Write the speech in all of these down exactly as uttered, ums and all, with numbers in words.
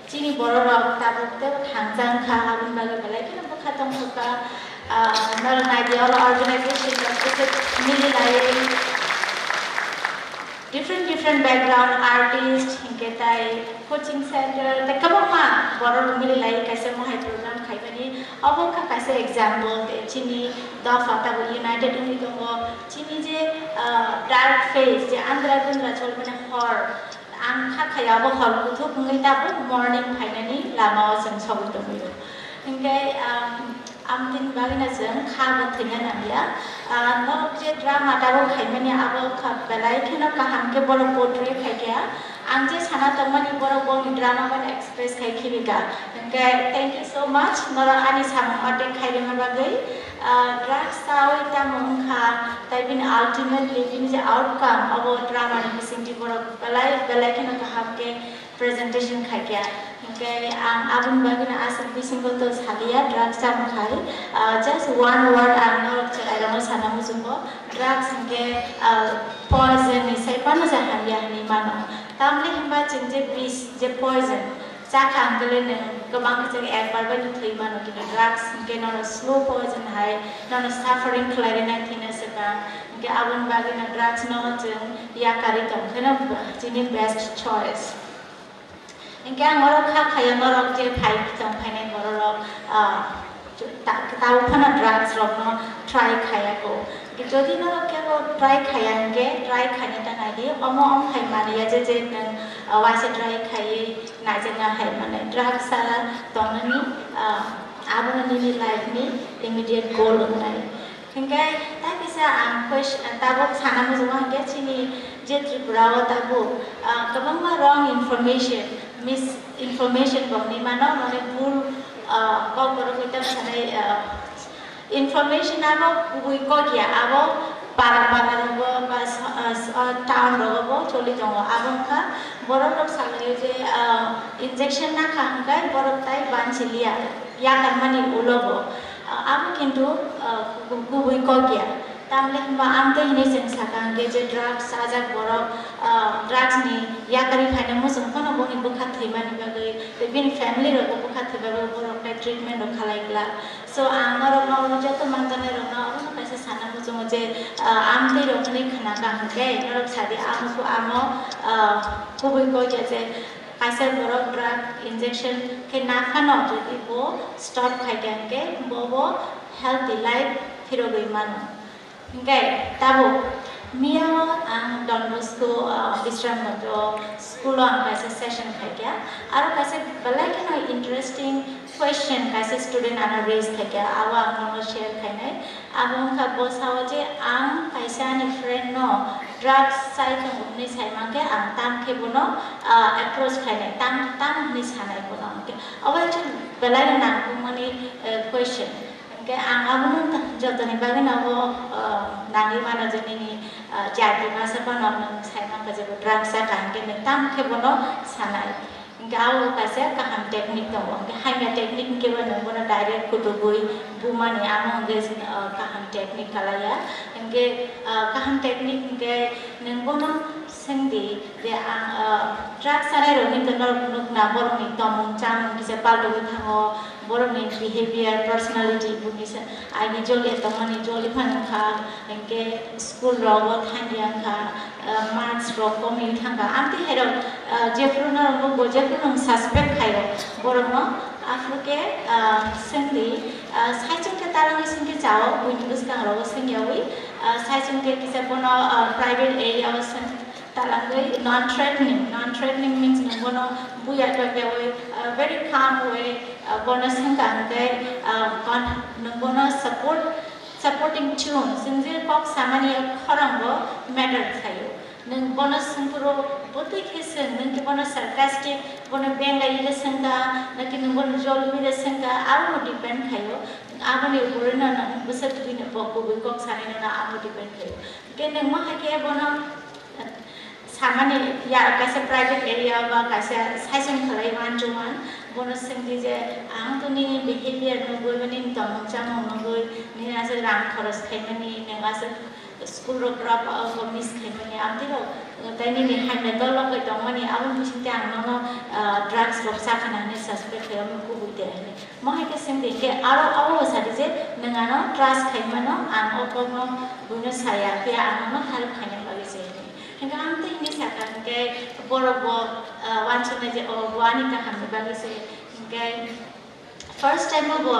Chini bororok tabuk teibo thangjak wngkha, aboni bagwi belai kheno bwkha tongthokha. Ah, norok naidi, oro organization rok kisa mili laiwi, different different background artist, hinkhe tai coaching center, tei kwbangma bororok mili laiwi kaisa mohai program khaimani. Obo wngkha kaisa example, tei chini dopha tabuk united wngwi tongo. Chini je, ah, dark phase, je andra dundra cholmani hor, ang kha khaya abo hor kuthuk wngwi tabuk morning phainani lama o chwng sogwi tongwi o. Hinkhe, um, amtwini bagwino chwng kha bo thwina nangya. Ah, norok je drama tabuk khaimani abo wngkha belai kheno kaham khe borok portray khaikha. Ang je sana tongmani borok boni drama bai express khai khibika. Hinkhe thank you so much norok ani samung mate khairima bagwi. Ah, drugs chawi tamo wngkha, tai bini ultimately bini je outcome, abo drama ni bisingtwi borok belai, belai kheno kaham khe presentation khaikha. Hinkhe ang aboni bagwino aswk bisingo to saliya, drugs chamo khai. Ah, just one word ang norok chwrairokno sana muchungo, drugs hinkhe, ah, poison ni sai phano se hamya hinwi mano. Tamni hinba chwng je bish, je poison, chakha hwnkhe le nwng kwbang khe chwng ekbar bai no thwi mano, kintu drugs hwnkhe nono slow poison hai nono suffering khlai rwnai thwina swkang. Hwnkhe aboni bagwi no drugs no chwng yakarwi tong khe no chini best choice. Hwnkhe ang oro kha khaya norok je phai tong phainai bororok, ah, Ta-, tabuk phano drugs rokno try khaya ko. Jodi norok kebo try khaya hinkhe, try khaina ta naidi, omo wng hai mani ya je, je nwng, ah, waisa try khaiwi naijakna hai mani. Drugs sara tongnani, ah, abono nini life ni immediate goal wngnai. Hinkhe ta kisa ang question, tabuk sana muchungo hinkhe chini je Tripura o tabuk, ah, kwbangma wrong information, misinformation bo hinwi mano, mane bul, ah, kok borok bai tamo sanai, ah, information abo kubui kok ya, abo para para rogo ba so-, ah, so-, town rogo bo choli tongo. Abo wngkha borok rok salai je, ah, injection nakha hwnkhe borok tai banchiliya, yakarmani ulo bo. Ah, abo kintu, ah, ku-, kubui kok ya. Tamle hwnba amtwi hinwi chwng sakha hwnkhe je drugs chajak borok, ah, drugs ni yakarwi phaina muchung phano boni bwkha thwimani bagwi tei bini family rokbo bwkha thwiba bagwi borok tai treatment rok khalai glak. So ang norokno joto manjaknai rokno abono kaisa sana muchungo je, ah, amtwi rok hinwi khna kaham khe norok sadi amo khe amo, ah, kubui kok ya je kaisa borok drug injection khe naphano jodi bo stop khai kha hwnkhe bo bo healthy life phirogwi mano. Hinkhe tabuk miyao ang Don Bosco, ah, Bisram Motro school o ang kaisa session khaikha. Aro kaisa belai kheno interesting question kaisa student ano raise khaikha, abo ang nono share khainai. Abo wngkha bo sao je ang kaisa ani friend no drugs chai tongo hwnwi sai mankhe ang tam khe bono, ah, approach khainai, tam, tam hwnwi sanai bono. Hinkhe abo actually belai no nangkukmani, eh, question. Hinkhe ang abono ta-, jotoni bagwi no abo, ah, nangwi mano je nini, ah, jati masa phano nwng sai mankha je bo drugs chakha hinkhe nwng tam khe bono sanai. Hinkhe abo kaisa kaham technique tongo. Hinkhe hamya technique hinkhe bo nwng bono direct kutugwi bumani amo hinkhe, ah, kaham technique kalaiya. Hinkhe, ah, kaham technique hinkhe nwng bono swngdi je ang, ah, drugs chanai rokni to norok nukna borokni tongmung chamung kisa paltogwi thango. Borokni behavior, personality, buini sa-, aini joli tongmani joli phano wngkha, hinkhe school rogo thangya wngkha, ah, marks rok komwi thangkha. Amtwi hai rok, ah, jephuru norok nukgo, jephuru nwng suspect khaio borokno, aphuru khe, ah, swngdi, ah, saichung khe talangwi swngkhe chao, buini bwskang rogo swngyawi, ah, saichung khe kisa bono, ah, private area o swng, talangwi non-threatening. Non-threatening means nwng bono buya tokyawi, ah, very calm way, ah, bono swngkha hwnkhe, ah, kon-, nwng bono support, supporting tune, chwng je kok samani khorang bo matter khlaio. Nwng bono swngphuru bwtwi khe swng, nwng khe bono sarcastic, bono bengai de swngkha, naki nwng bono jolwi de swngkha, abono depend khlaio. Aboni upore no nwng bwsa twi no bo kubui kok sanai no abo depend khlaio. Khe nwng ma hai khe bono samani ya kaisa private area ba kaisa saichung khalai one to one, bono swngdi je ang to nini behavior nugwi ba nini tongmung chamung nugwi, nini aswk rang khoros khaimani, nwng aswk school rok drop out ba miss khaimani, amtwi rok Tei nini haino dol logoi tongmani aboni bisingtwi ang nono, ah, drugs rok chakha nang hinwi suspect khaio, omo kubui de hinwi. Mo hai khe swngdi, hinkhe aro abo bo sadi je nwng ano trust khai mano, ang o kokno buino saya, phiya ang nono help khaina bagwi se hinwi. Hinkhe ang tei hinwi sakha, hinkhe borok bo, ah, uansuknai je, o bo ani kahamni bagwi se, hinkhe first time o bo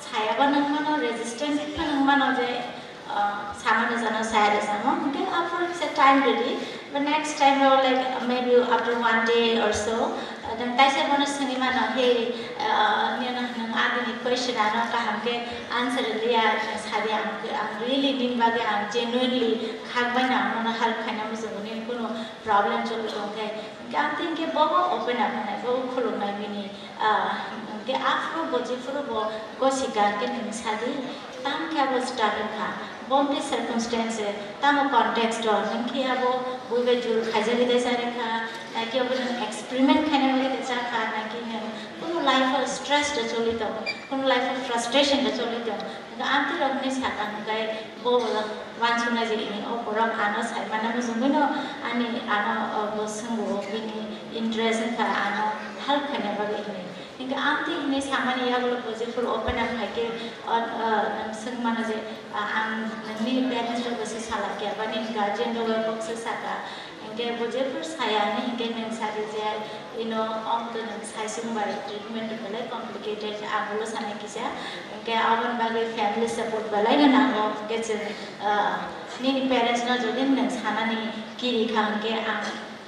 sayaba nang mano, resistant khe nang mano je, ah, sama de jano saya de samo. Hinkhe after it's a time ready, but next time o, like, maybe after one day or so, ah, nang taisa bono swngwi mano, "Hey, ah, nini nang agini question ano kaham khe answer liya, sadi ang, ang really nini bagwi ang genuinely khak bai no ang nono help khaina muchungo, nini kunu problem choli tong khe." Hinkhe ang tei hinkhe bobo open up khnai, bobo khulumnai bini. Ah, hwnkhe aphuru bo jephuru bo gosi gan khe nwng sadi, tamo khe abo start wngkha, bomte circumstance, tamo context o nwng khe abo buibai jul khaijagwi de cha rwkha, naki abo nwng experiment khaina bagwi de cha kha, naki nwng kunu life o stress de choli tongo, kunu life o frustration de choli tongo, hwnkhe amtwi rok hinwi sakha hwnkhe bo uansuknai je ini o borok ano saimano mujungwino ani ano, o, bo swngo bini interest wngkha ano help khaina bagwi hinwi. Hinkhe amtwi hinwi samani yagulo bo jephuru open up khaikhe, o, o, nwng swngmano je, a, ang nini parents rokbo se salakya ba nini guardian rokbo kok se saka. Hinkhe bo jephuru saya hinwi hinkhe nwng sadi je ino omtwi nwng saisung bai treatment belai complicated, ang ulo sanai kisa. Hinkhe aboni bagwi family support belai no nango. Hinkhe chwng, ah, nini parents no jodi nwng sanani kiri kha hinkhe ang,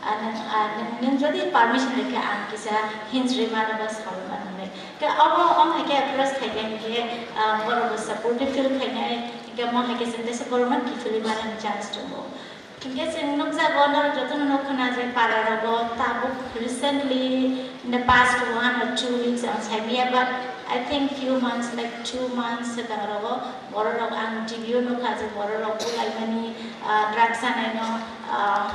ah, nwng, ah, nwng, nwng jodi permission rikha ang kisa hinjrwi mano ba salwi mano hinwi. Hinkhe obo, omo hai khe approach khaikha hinkhe, ah, borok bo supportive feel khainai. Hinkhe mo hai khe chwng teisa borok no kiphilwi manani chance tongo. Hinkhe chwng nukjago, norok jotono nukha na je para rogo tabuk recently in the past one or two weeks ang saimanya, but I think few months, like two months swkang rogo borok rok ang T V o nukha je borok rok bulaimani, ah, drugs chanaino, ah,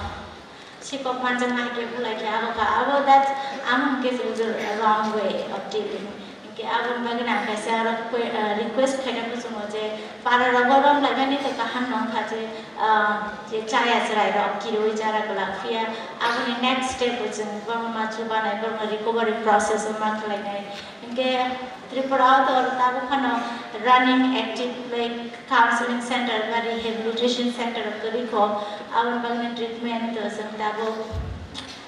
sikok manjakma hai khe bulai khe abo kha, abo that amo hinkhe chwng wrong way of dealing. Hinkhe aboni bagwi ang kaisa aro koi-, ah, request khaina muchungo je para rogo romlaimani to kaham nong kha je, ah, je chaya chwrai rok kirui jara glak, phiya aboni next step o chwng borokno ma chubanai, borokno recovery process o ma khlainai. Hinkhe Tripura o to tabuk phano running active, like, counseling center ba rehabilitation center kwrwi kho, aboni bagwi treatment to chwng tabuk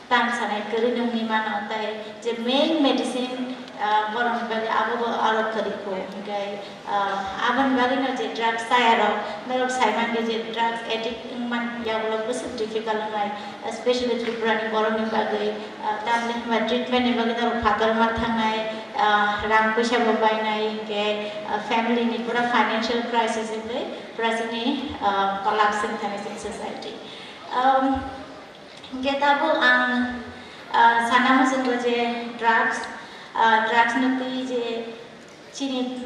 tang sanai kwrwi nungni mano, tai je main medicine, ah, borokni bagwi abo bo aro kwrwi kho. Hinkhe, ah, aboni bagwino je drugs chaya rok, norok sai mankhe je drugs addict wngman yagulo bwswk difficult wngnai, especially Tripura ni borokni bagwi, ah, tamni hwnba treatment ni bagwi norok phatar ma thangnai, ah, rang puisa bo bainai, hinkhe, ah, family ni pura financial crisis wngwi pura chini, ah, collapse wng thani chini society. Um, Hinkhe tabuk ang, ah, sana muchungo je drugs, ah, drugs no twi je chini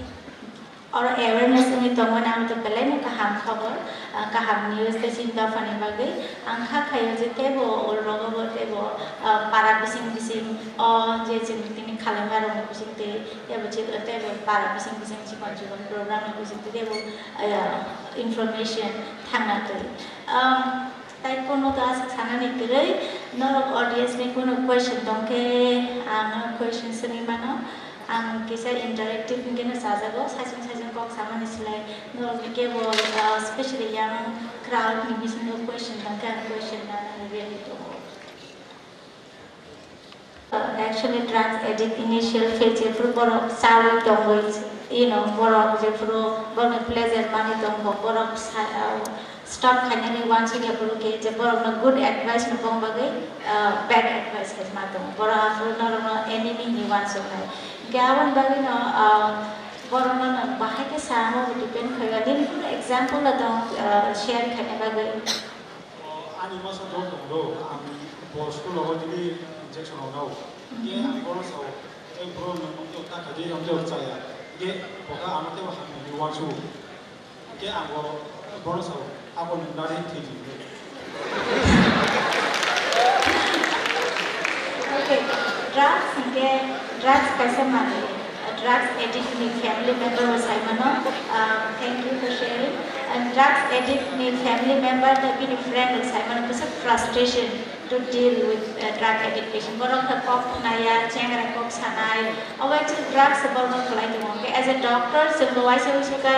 oro awareness wngwi tongmani ang to belai no kaham khobor, ah, kaham news tei chini dophani bagwi. Ang kha khaio je teibo oro rogo bo teibo, ah, para bising bising o je chwng tini khalaima rokni bising tei teibo chik-, teibo para bising bising chikon chikon program ni bising tei teibo, ah, information thangna twi. Um, Tai kunu ta sanani kwrwi, norok audience ni kunu question tongkhe, ang question swngwi mano. Ang kisa interactive hinkhe no chajago, saichung saichung kok samani slai norok ni kebo, uh, specially young crowd ni bisingo question tongkhe, ang question nana ready tongo. Actually, drugs addict initial phase jephuru borok chawi tongwi, you know, borok jephuru borokni pleasure manwi tongkho, borok sa-, uh, stop khainani uansukya phuru khe je borokno good advice no bong bagwi, uh, bad advice hai ma tongo. Borok aphuru norokno enemy hinwi uansuknai. Hinkhe aboni bagwino, uh, borokno nwng bahai khe samo bo depend khaio. Nini kunu example no tong, uh, share khaina bagwi? O, ani masa dol tong do, ang bo school o tini injection rok nao. Ye ang bono sao, e bro nwng tei ta khaji, ang tei chaya. Ye boka ano tei hamya ni uansuk. Ye ang bo, bono sao, abo nwng nari thwi di. Okay, drugs hinkhe, drugs kaisa manwi. Drugs addict ni family member bo saimano, uh, thank you for sharing. And drugs addict ni family member tei bini friend rok saimano kisa frustration to deal with, uh, drug addict patient. Borok khe kok khnaya, chengra kok sanai, obo actually drugs se borokno khlai tongo. Hwnkhe as a doctor, chwngbo waisa waisa khe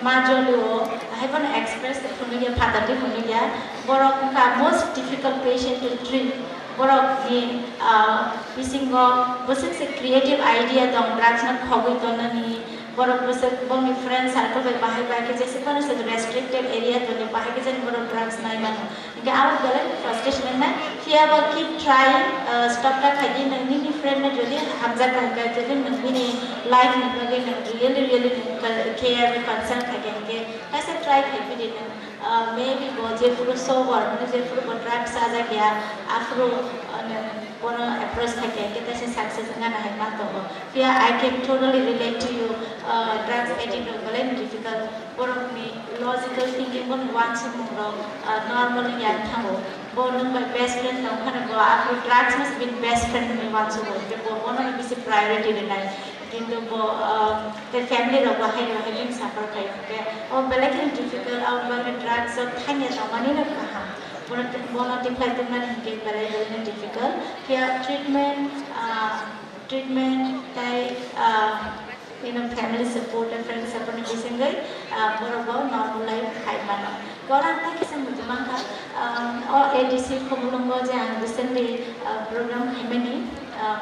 ma jolio, hai bono express khe phunukya, phathardi phunukya. Borok wngkha most difficult patient to treat. Borokni, ah, bisingo bwswk se creative idea tong, drugs no khogwi tonani. Borok bwswk bongni friend circle bai bahai bai khe jesa phano se restricted area tongwi bahai khe jani borok drugs nai mano. Hingke abo belai frustration wngnai. Phiya bo keep trying, ah, stop ta khaidi, nwng nini friend no jodi hamjak kha hingke, jodi nwng bini life ni bagwi nwng really, really nwng care bai concern khaikhe hingke kaisa try khai phidi nwng. Ah, maybe bo jephuru sober, mane jephuru bo drugs chajak ya, aphuru, ah, nwng bono approach khaikhe, hingke kaisa success wngna hai ma tongo. Phiya I can totally relate to you, ah, drugs addict rok belai difficult. Borokni logical thinking, borokni uansukmung rok, ah, normal wngya wng thango. Bo nwng bai best friend tong phano bo aphuru drugs no se bini best friend hwnwi uansugo, hingke bo bono bisi priority rwnai. Kintu bo, ah, tei family rok bo hai rok hai khe suffer khai hingke o belai kheno difficult, abo bagwi drugs o thangya tongmani no kaham. Bono, bono tiphai tongmani hingke belai belai no difficult. Phiya treatment, ah, treatment tei, ah, you know, family support and friend support ni bisingwi, ah, borok bo normal life khai mano. Borok ang tei kisa muchung mankha, ah, o A D C Khumulwngo je ang recently, ah, program khaimani, ah,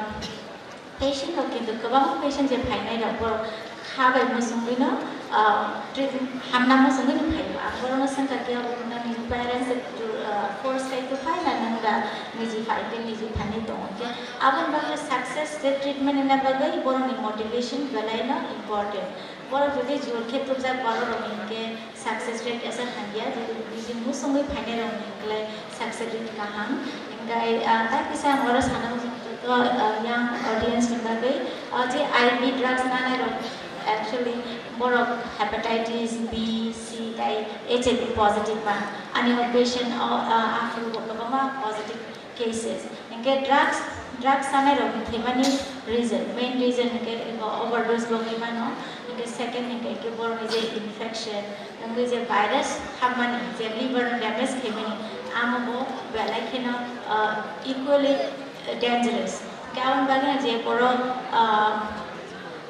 patient rok kintu kwbangma patient je phainai rok borok ha bai muchungwino, ah, treat-, hamna muchungwino phaio. Ang borokno swngkha khe, abo nini parents, ah, force khai to phai na, nwng da niji phai khe niji phanwi tongo khe. Aboni bagwi success je treatment wngna bagwi borokni motivation belaino important. Borok jodi jor khe tubjak borok rok hinkhe success rate esa hamya, jodi niji muchungwi phainai rok hinkhe success rate kaham. Hinkhe, ah, tai kisa ang oro sana muchung to, ah, young audience ni bagwi, ah, je I V drugs nanai rok actually borok hepatitis B, C tai H I V positive ba. Ani o patient o, ah, aphuru bo kwbangma positive cases. Hinkhe drugs, drugs sanai rokni thwimani reason, main reason hinkhe eko overdose bo wngwi mano. Hinkhe second hinkhe, hinkhe borokni je infection, wngwi je virus hapmani, je liver no damage khaimani, amo bo belai kheno, ah, equally dangerous. Hinkhe aboni bagwi je borok, ah,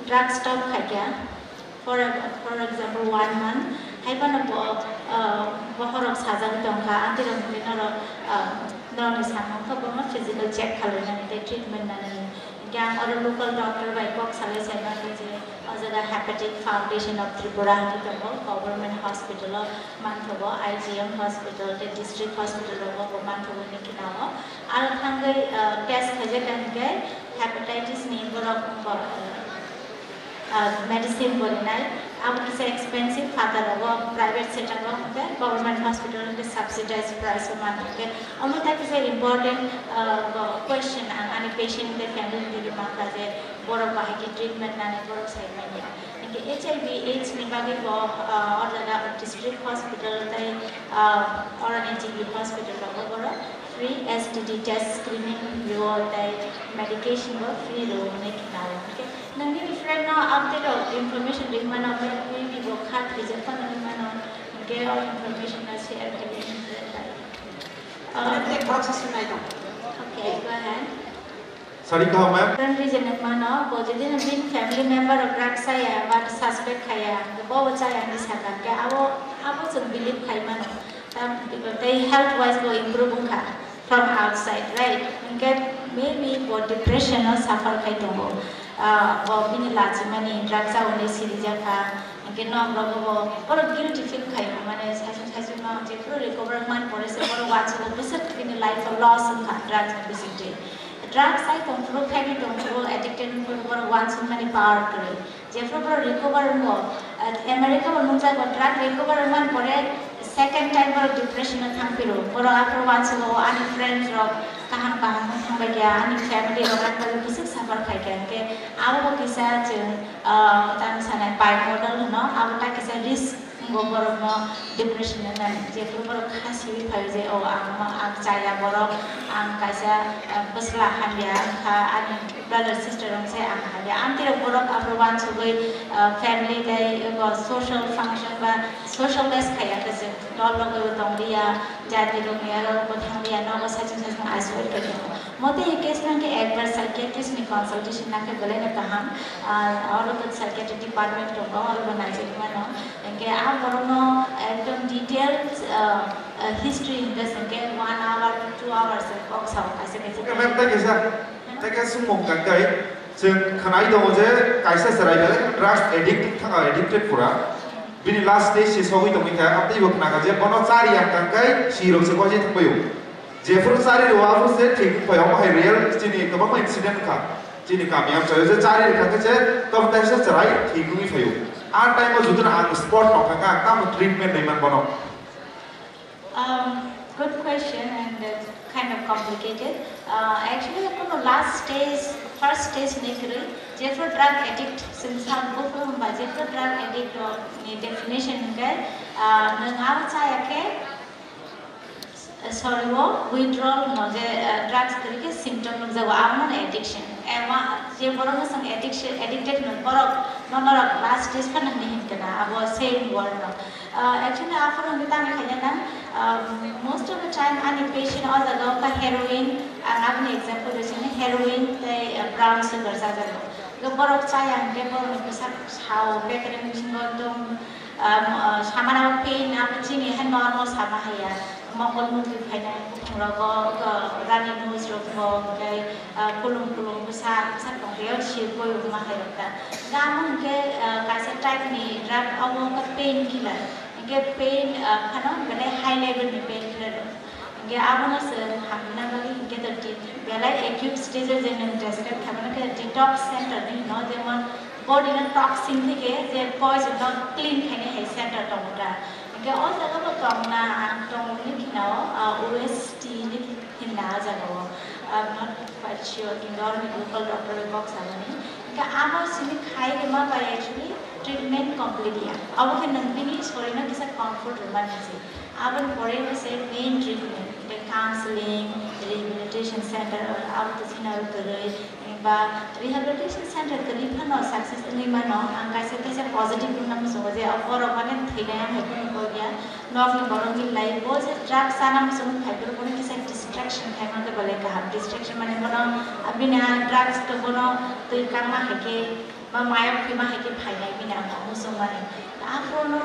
drugs stop khaikha, For a, for example, one month, hai phano bo, ah, bokhorok sajagwi tongkha, amtwi rok hwnwi norok, ah, norokni samung khe bono physical check khalwi nani tei treatment nanani. Hinkhe ang oro local doctor bai kok salai sai mankha je o jaga Hepatic Foundation of Tripura hinwi tongo, government hospital o manthogo, I G M hospital tei district hospital rogo bo manthogo hinwi khnao. Aro thangwi, ah, test khaijak hinkhe hepatitis ni borok bo, ah, medicine bo rinai, abo kisa expensive, phataro bo private sector o hwnkhe government hospital hwnkhe subsidized price o man hwnkhe. Omo ta kisa important, ah, bo question ang ani patient tei family ni thani mankha je borok bahai khe treatment nanai borok sai manya. Hinkhe H I V AIDS ni bagwi bo, ah, o jaga district hospital tei, ah, oroni G B hospital rogo borok free S T D test screening rwo tei medication bo free rwo hwnwi khnao. Hinkhe nwng nini friend no update o information rwui mano, maybe bo kha thwijak phano wngwi mano, hinkhe o information no share khlai nini friend bai. Uh, Friend bai kok se sinai tong. Okay, go ahead. Sorry, go, ma'am. Friend reason wngwi mano, bo jodi no bini family member rok drug chaya, but suspect khaya, bo bo chaya hinwi sakha, hinkhe abo, abo chwng believe khai mano. Tam, tei health wise bo improve wngkha from outside, right? Hinkhe maybe bo depression o suffer khai tongo. Ah, bo bini lachimani drug chawi sirijak kha. Hinkhe nok rogo bo borok guilty feel khai, mane saichung saichung no jephuru recover wngmani pore se borok uansukgo bwswk bini life o loss wngkha drugs ni bisingtwi. Drugs chai tongphuru, khaini tongphuru, addicted wngphuru borok uansukmani power kwrwi. Jephuru borok recover wngo, ah, America bo nukjago, drug recover wngmani pore second time borok depression o thangphiro. Borok aphuru uansugo, ani friends rok kaham kaham wng thangbai kha, ani family rok ani bagwi bwswk suffer khai kha. Hinkhe abo bo kisa chwng, ah, tamo sanai bimodal hwno, abo ta kisa risk Bo borokno depression wngnai, jephru borok kha siwi phaio je, "O, ang ma, ang chaya borok, ang kaisa, ah, bwsla hamya wngkha, ani brother sister rok se ang hamya." Amtwi rok borok abo uansugwi, ah, family tei abo social function ba socialize khaiya khe chwng dol rok bai bo tongliya, jati rokni aro bo thangliya, nogo saichung saichung isolate khe tongo. Mote ei case no khe ekbar psychiatrist ni consultation nakhe belai no kaham, ah, oro to psychiatric department tongo, oro bo naijak mano. Hingke a borokno ekdom detailed, ah, ah, history hingke se hingke one hour, two hours kok sao kaisa kaisa. Oke, ma'am, thank you, sir. Thank you, sumung kangkai. Chwng khnai tongo je kaisa chwrai belai drugs addict thanga addicted pura. Bini last stage se sogwi tongwi kha, amtwi bo khna kha je bono chari yang kangkai si rok se koji thangbaio. Jephuru chari rw, aphuru se thik wng phaio, omo hai real chini kwbangma incident wngkha. Chini kami amchaio je chari rwkha khe se tok taisa chwrai thik wngwi phaio. A time o jotoni ang spot tongkha khe ang tamo treatment rwimani bono? Um, good question and, uh, kind of complicated. Uh, actually, kono last stage, first stage hinwi kwrwi, jephuru drug addict, chwng sa buphuru hwnba jephuru drug addict rokni definition hwnkhe, uh, nwng abo chaya khe, sorry, o withdrawal hwno je, eh, drugs kwrwi khe symptom nukjago, abono addiction. Eh, wa-, je borokno chwng addiction, addicted hwno borok, no norok last stage phano hinwi hinkhe na, abo same word no. Eh, actually, aphuru hwnwi tamo khaina nang, um, most of the time ani patient o jaga wngkha heroin, ang aboni example rwsini heroin tei, eh, brown sugar chajago. Borok chaya hwnkhe borokni bwsak sao, petreng bisingo ekdom, um, uh, samana pain abo chini hai normal sama haiya. Mokol mukti phainai buphung rogo, uh, runny nose rok bo, hwnkhe, uh, kulum kulum bwsa, bwsa tongthai o sir koi rok ma hai rok ta. Hwnkhe amo hwnkhe, uh, kaisa type ni drug abo wngkha pain killer. Hwnkhe pain, uh, phano belai high level ni pain killer rok. Hwnkhe abono se hamna bagwi hwnkhe to ti-, belai acute stage o je nwng describe khaimano khe detox center ni hino, jemon body no toxin theke je poison no clean khainai hai center tongo ta. Hwnkhe o jaga bo tongna ang tongo ni khina o, ah, O S T ni hinna o jaga o. I'm not quite sure, kintu oro ni local doctor bai kok samani. Hwnkhe abo simi khai rwma bai actually treatment complete ya. Abo khe nwng bini sorino kisa comfort rwmani se. Aboni pore se main treatment, hwnkhe counseling, rehabilitation center, abo to chini aro kwrwi, ba rehabilitation center kwrwi phano success wngwi mano. Ang kaisa kaisa positive wngna muchungo je borok mane thwinai ang hai phano kok ya, nokni borok ni life bo je drugs chana muchungo phai phuru bono kisa distraction khai mano belai kaham. Distraction mane bono, ah, bini ah drugs to bono twi kangma hai khe ba mayok thwima hai khe phainai bini ang muchung mani. Aphuru no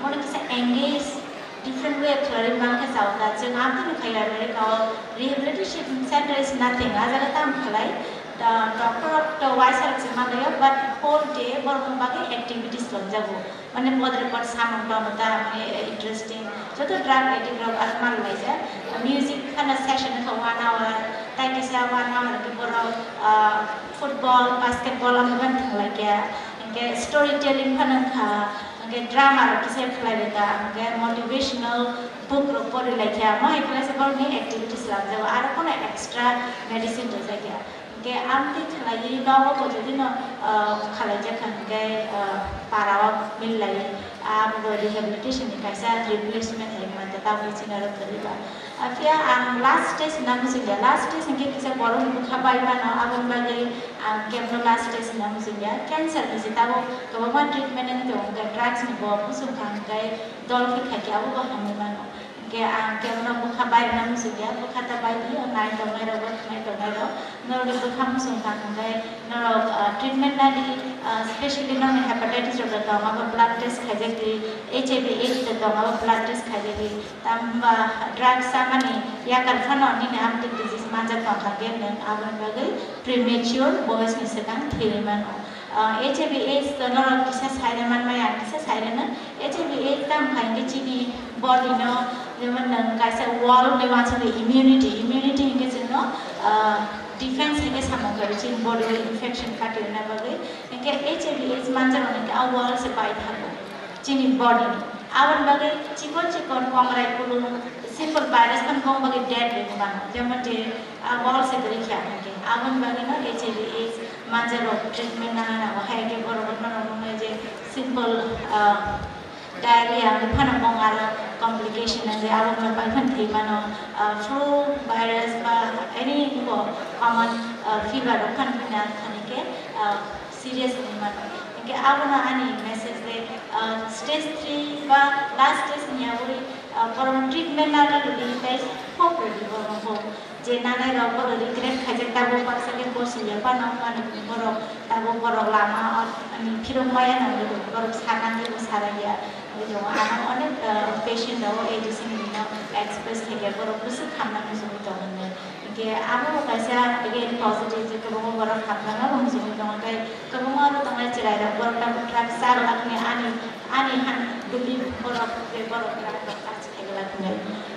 mono kisa engage different way khlai mang khe chao ta. Chwng amtwino khai America o rehabilitation center is nothing. A jaga tamo khlai, the doctor of the waisa rok se manlaio, but whole day borok bagwi activities lamjago. Mane bodre pod samung tamo ta, mane interesting. Joto drug addict rok ar mal laijak. Music khana session kha one hour, tai kisa one hour ke borok, ah, football, basketball amo ban thang lai khe. Hwnkhe story telling phano wngkha, hwnkhe drama rok kisa khlai rwkha, hwnkhe motivational book rok pori lai kha, mo hai khlai se borokni activities lamjago, aro kheno extra medicine rwjak ya. Hwnkhe amtwi khlaiwi nogo bo jodi no, ah, khlai jak kha, hwnkhe, ah, para o mil lai, abo bo rehabilitation ni kaisa replacement hai manta, tabuk chini oro kwrwi ba. Phiya ang last stage hwnna muchungya, last stage hwnkhe kisa borokni bwkha bai mano, aboni bagwi ang kemno last stage hwnna muchungya. Cancer ni se tabuk kwbangma treatment wngwi tongo, hwnkhe drugs ni bo muchungkha hwnkhe dol khe khaikhe abo bo hamwi mano. Hwnkhe ang kemno bwkha bai rwna muchungya, bwkha ta bai di, o nai tongnai rok, o khwnai tongnai rok. Norokni bwkha muchung kha hwnkhe norok, ah, treatment nadi, ah, specially norokni hepatitis rok tong abo blood test khaijak di, H I V AIDS rok tong abo blood test khaijak di. Tamo hwnba drugs chamani yakar phano nini amtwk disease manjak tong kha khe nwng aboni bagwi premature boyos ni swkang thwi rwi mano. Ah, H I V AIDS to norok kisa sai rw man maya, kisa sai rw no. H I V AIDS tamo khai hwnkhe chini body no, jemon nwng kaisa wall hwnwi uansukha immunity, immunity hwnkhe chwngno, ah, defense hwnkhe samung khe chini body o infection kati rwna bagwi. Hwnkhe H I V AIDS manjak rok hwnkhe a wall se bai thango chini body ni. Aboni bagwi chikon chikon kongrai kulung simple virus phano bong bagwi dead bai mano. Jemon je a wall se kwrwi khe hwnkhe aboni bagwi no H I V AIDS manjak rok treatment nana nango. Hai khe borok rok no rwmani je simple, ah, Diarrhea wngwi phano bong aro complication wngwi abo wngwi pai phano thwi mano, ah, flu virus ba any bo common, ah, fever rok phano phina thani khe, ah, serious wngwi mano. Hinkhe abono ani message de, ah, stage three ba last stage ni yawi, ah, borokno treatment nana rwdi tei hope rwdi borokno bo. Je nanai rok bono regret khaijak, tabuk baksa khe bosi ya phano, phano borok tabuk borok lama o, ani phirok maya nangwi borok sanangwi bo sarangya. Wngwi tongo, ano onek, ah, patient rok o A D C ni bini no express khaikha, borok bwswk hamna muchungwi tongo hinwi. Hinkhe abo bo kaisa again positive je kwbangma borok hamna no muchungwi tongo, tei kwbangma oro tongnai chwrai rok borok tabuk truck cha glak hwnwi ani, ani han belief borok je borok truck rok kachi khai glak hwnwi.